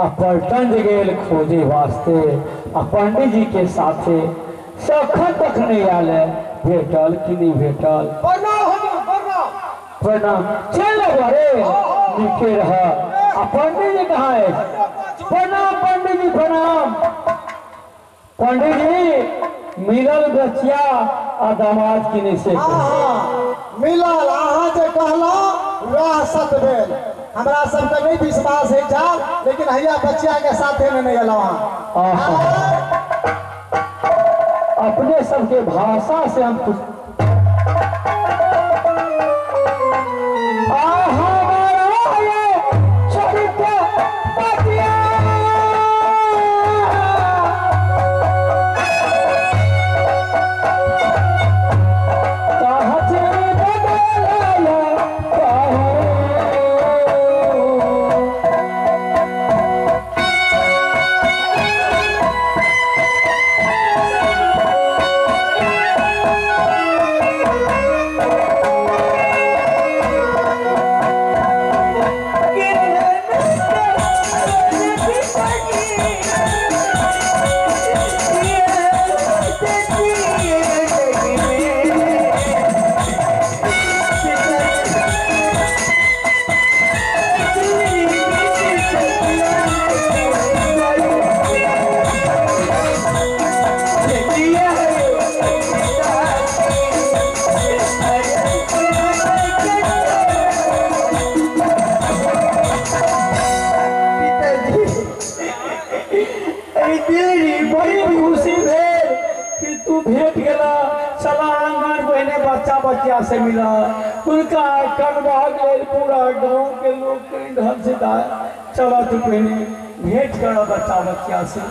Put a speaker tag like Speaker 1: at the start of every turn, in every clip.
Speaker 1: आ पलटन जे गेल खोजे वास्ते आ पंडित जी के साथे से अखन तक नहीं आयल है। भेटल कि नहीं भेटल? प्रणाम। चल अरे नीचे रह। आ पंडित जी कहाँ है? प्रणाम पंडित जी, प्रणाम पंडित जी। मिलल बचिया आ दामाद की नहीं से
Speaker 2: मिलल। अहाँ जे कहलहुँ वएह सत भेल। हमरा सबके नहीं विश्वास है छल, लेकिन हैया बचिया के साथे में नहीं एलहुँ।
Speaker 1: अपने सबके भाषा से हम कुछ बच्चा से मिला। उनका कनवा गेल पूरा गांव के लोग कहीं से चला तू पहले भेंट करो बच्चा बच्चा से।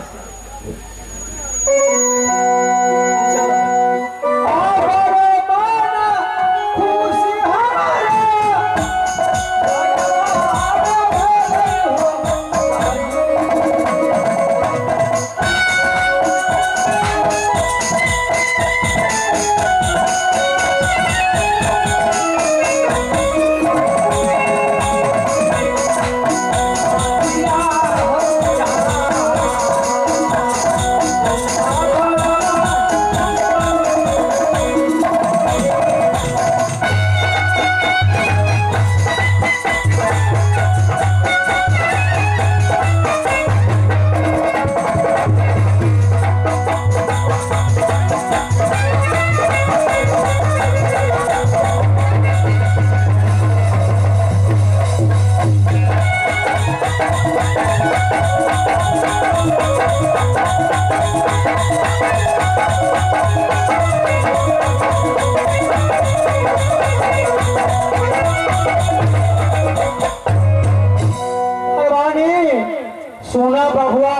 Speaker 1: सोना बबुआ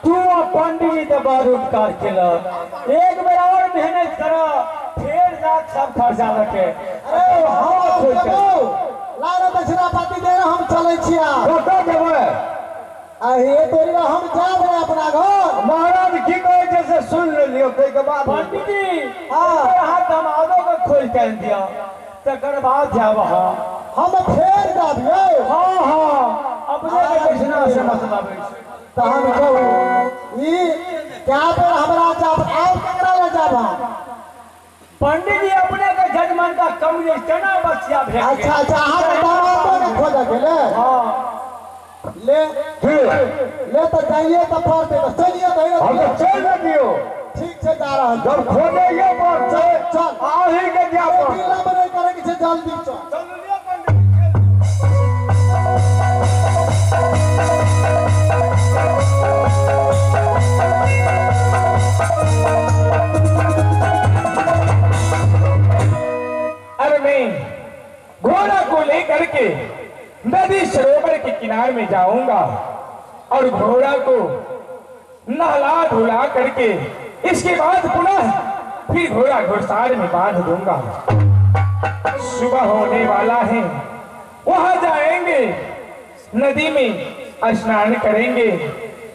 Speaker 1: तू पंडित जी बड़ उपकार केला। एक बेर और मेहनत कर फिर जात सब खर्चा लगे।
Speaker 2: अरे हम लारो दक्षिणा पाती दे हम चलै छिया।
Speaker 3: कतऽ जेबै?
Speaker 2: अहे तोरी हम जाब रे अपना घर।
Speaker 3: महाराज की कहै छै से सुन लेलियौ, ताहिके बाद
Speaker 1: पंडित जी हां दमादो के खोज के दिया तकर बाद जाब
Speaker 2: हम फेर जाबियो।
Speaker 1: हां हां अपने के दक्षिणा से मतलब है।
Speaker 2: तहन कहू ई क्या बेर हमरा जाब आउ केकरा ले जाब?
Speaker 1: पंडित जी अपने के जजमान का कम जे केना बच्चा भेट।
Speaker 2: अच्छा अच्छा अहाँ के दामादो ने खोजऽ गेलै।
Speaker 1: हां
Speaker 2: ले ले तो जाइए तो पड़ते तो चलिए तो
Speaker 3: हम तो चल दियो।
Speaker 2: ठीक छै जा रहल
Speaker 3: जब खोजैये पड़तै
Speaker 2: चल
Speaker 3: अहीं के जाय पड़तै।
Speaker 2: विलंब नहि करै के छै जल्दी चल।
Speaker 4: अरे मैं घोड़ा को लेकर के नदी सरोवर के किनारे में जाऊंगा और घोड़ा को नहला धुला करके इसके बाद पुनः फिर घोड़ा घुड़सार में बांध दूंगा। सुबह होने वाला है, वहां जाएंगे, नदी में स्नान करेंगे,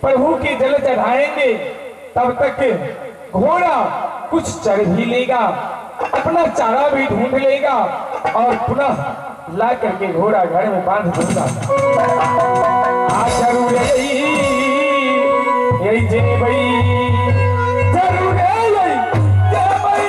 Speaker 4: प्रभु के जल चढ़ाएंगे, तब तक घोड़ा कुछ चढ़ भी लेगा, अपना चारा भी ढूंढ लेगा और पुनः ला करके घोड़ा घर में बांध दूंगा। जरूर यही जेबै जरूर यही जेबै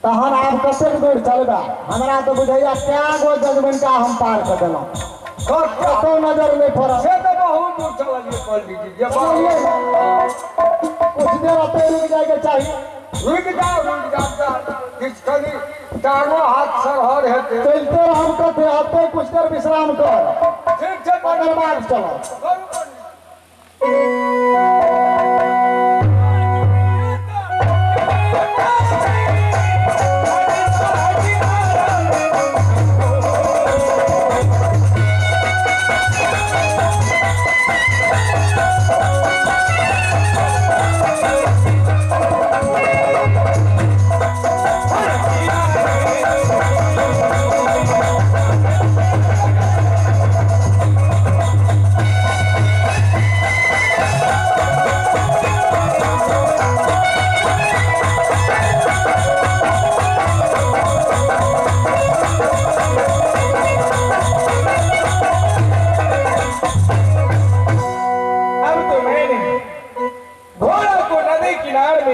Speaker 2: तहन आब कतेक दूर चलबा हमरा तो बुझैया कै गो जजमेंटा हम पार कऽ देलहुँ, कतौ नजर नहि पड़ल।
Speaker 3: से तऽ बहुत दूर चललियै पंडीजी, जे
Speaker 2: कुछ देर एतै रुकि जायके चाही।
Speaker 3: रुकि जाउ रुकि जाउ, किछु कनि टांगो हाथ सरहर हेतै।
Speaker 2: चलिते रहब कते, एतै कुछ देर विश्राम कर,
Speaker 3: ठीक छै,
Speaker 2: तकर बाद चलब।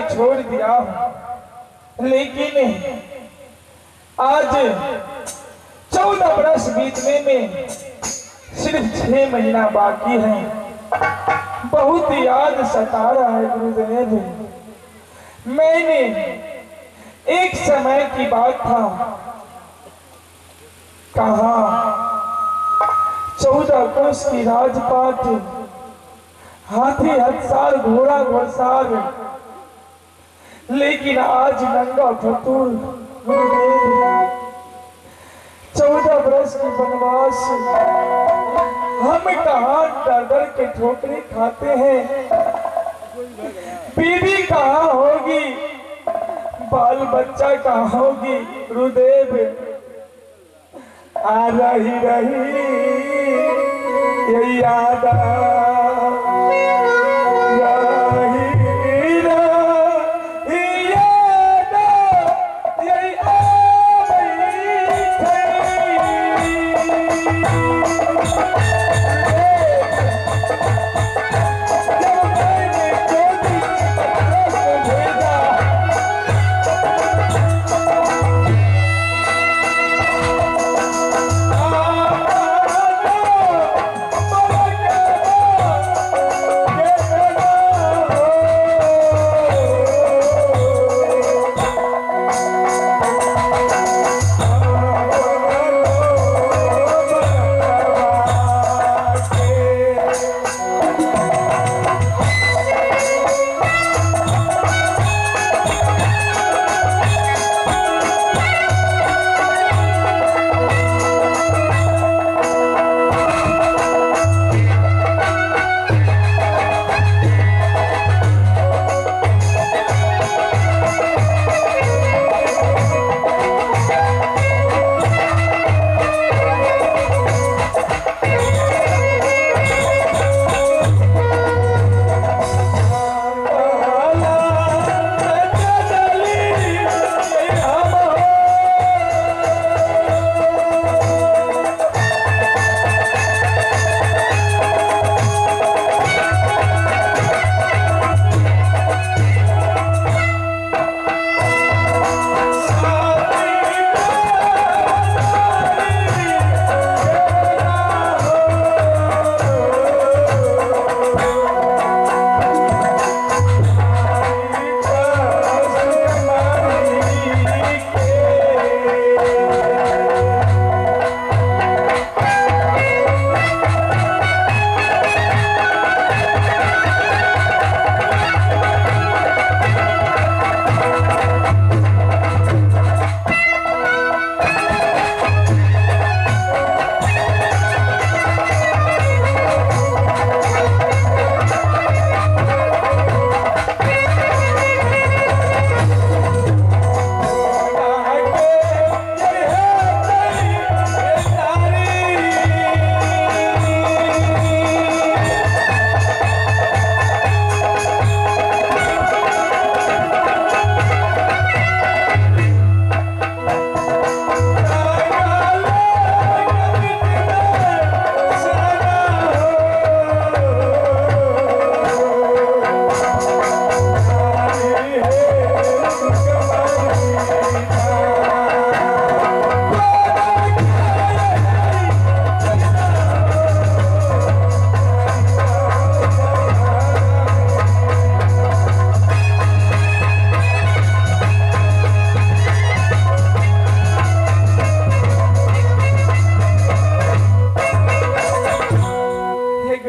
Speaker 4: छोड़ दिया, लेकिन आज 14 वर्ष बीतने में सिर्फ 6 महीना बाकी है। बहुत याद सता रहा है गुरुदेव। मैंने एक समय की बात था, कहा 14 कोस की राजपाट, हाथी हथसार, घोड़ा घोड़सार, लेकिन आज नंगा फतूर गुरुदेव। 14 वर्ष की वनवास, हम कहाँ डर डर के ठोकरे खाते हैं। बीवी कहाँ होगी, बाल बच्चा कहाँ होगी गुरुदेव। आ रही रही ये याद Oh,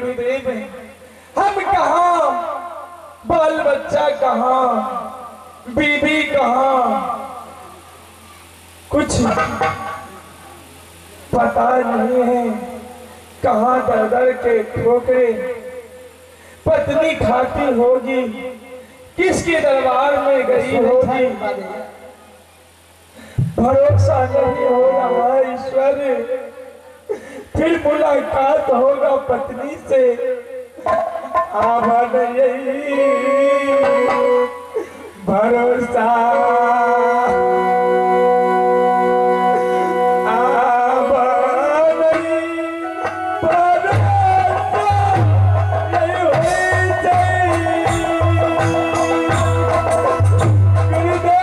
Speaker 4: गुरुदेव हम कहाँ, बाल बच्चा कहाँ, बीबी कहाँ, कुछ पता नहीं है कहाँ दर दर के ठोकरे पत्नी खाती होगी, किसके दरबार में गई होगी, भरोसा नहीं हो रहा ईश्वर। फिर मुलाकात होगा पत्नी से, आवन यही भरोसा, आवन भरोसा यही गुरुदेव।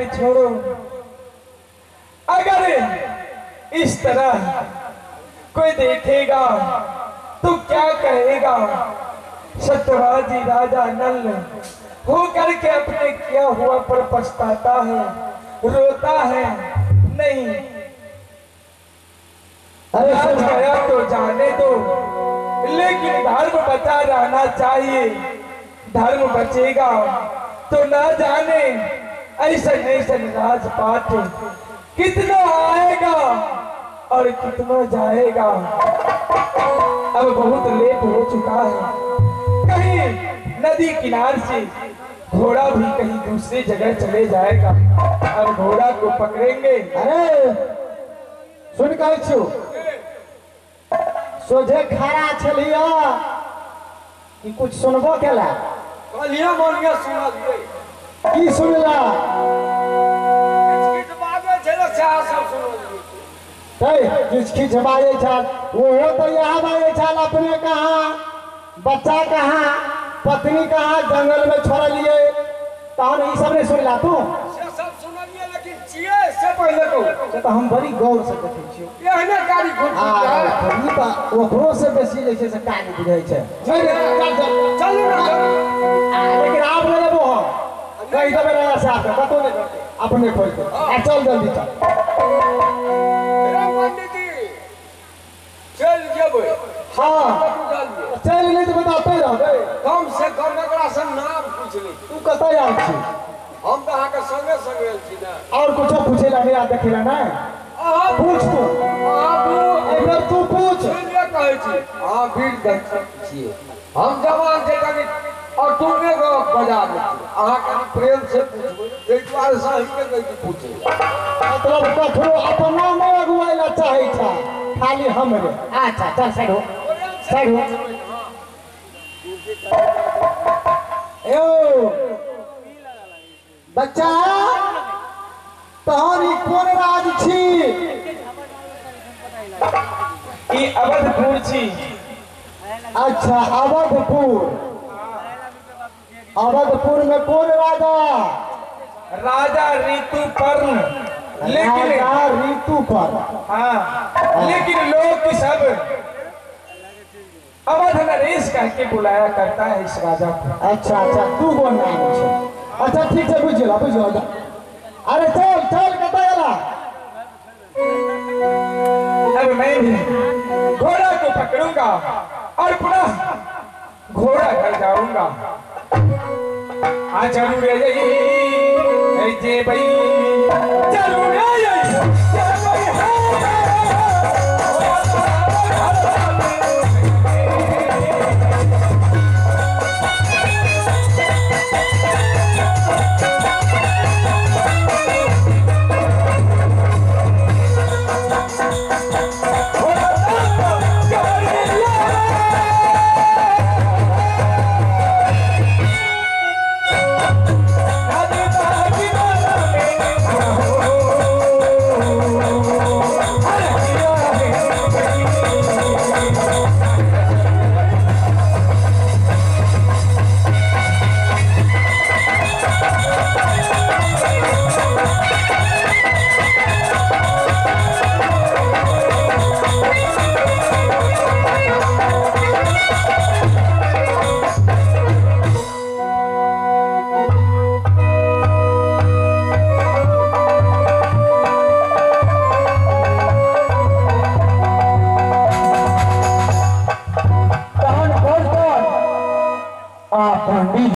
Speaker 4: छोड़ो, अगर इस तरह कोई देखेगा तो क्या कहेगा? सत्यवादी राजा नल हो करके अपने किया हुआ पर पछताता है, रोता है, नहीं अरे गया तो जाने दो, लेकिन धर्म बचा रहना चाहिए। धर्म बचेगा तो ना जाने ऐसा ऐसा राजपाट कितना आएगा और कितना जाएगा। अब बहुत लेट हो चुका है, कहीं नदी किनार से घोड़ा भी कहीं दूसरी जगह चले जाएगा। अब घोड़ा को पकड़ेंगे।
Speaker 2: अरे सुन कहै छियौ, सोझे खड़ा छलिया कि कुछ सुनबो केला?
Speaker 3: कहलियो मन के सुनलिए।
Speaker 2: की सुनला?
Speaker 3: किछ बाजै छै ने सएह सब सुनलिए।
Speaker 2: तै किछ किछ बाजै छल, ओहो तऽ इएह बाजै छल, अपने कहाँ, बच्चा कहाँ, पत्नी कहाँ, जंगल में छोड़लिए, तहन ई सब नहीं सुनला तू?
Speaker 3: से सब सुनलिए, लेकिन छियै से पहिले कहू।
Speaker 2: से तऽ हम बड़ी गौर से देखै छियौ।
Speaker 3: एहने कारी खुद
Speaker 2: ई तऽ ओकरो से बेसी जे छै से काज बुझै छै।
Speaker 3: चलू ने,
Speaker 2: लेकिन आब नहि लेबो हम, कहि देबै राजा साहब के, कतौ नहि जेतै, अपने खोलि के। आ चल जल्दी चल।
Speaker 3: पंडित जी चलि जेबै?
Speaker 2: हाँ चलि नहि जेबै तऽ एतै रहबै।
Speaker 3: कम से कम एकरा से नाम पूछि लै।
Speaker 2: तू कतऽ आयल छी?
Speaker 3: हम तऽ अहाँके संगे संगे आयल छी ने।
Speaker 2: और कुछो पूछे ला नहि देखै ला नहि?
Speaker 3: अहाँ
Speaker 2: पूछ तू, अहाँ तू पूछ।
Speaker 3: कहै छी अहाँ वीर छियै, हम जवान छै कनि और तुमने बजा दै छी, अहाँ कनि प्रेम से पूछबै, ताहि दुआरे से अहीँके कहै छी पूछै।
Speaker 2: मतलब ककरो अपना नहि अगुआइ ला चाहै छै, खाली हमरे। अच्छा चल साइड हो, साइड हो। यो बच्चा तहन ई कोन राज छी?
Speaker 4: ई अवधपुर छी।
Speaker 2: अच्छा अवधपुर, अवधपुर में कौन राजा?
Speaker 4: राजा ऋतुपर्ण। लेकिन
Speaker 2: राजा ऋतुपर्ण।
Speaker 4: हाँ, लेकिन लोग सब अवध नरेश कह के बुलाया करता है इस राजा को।
Speaker 2: अच्छा अच्छा, तू गो नाम छे। अच्छा ठीक है, बुझ गेला बुझ गेला। अरे चल चल कतऽ गेला?
Speaker 4: अब मैं भी घोड़ा को पकड़ूंगा और पुनः घोड़ा घर जाऊंगा। आ जरूर जे भाई जरूर।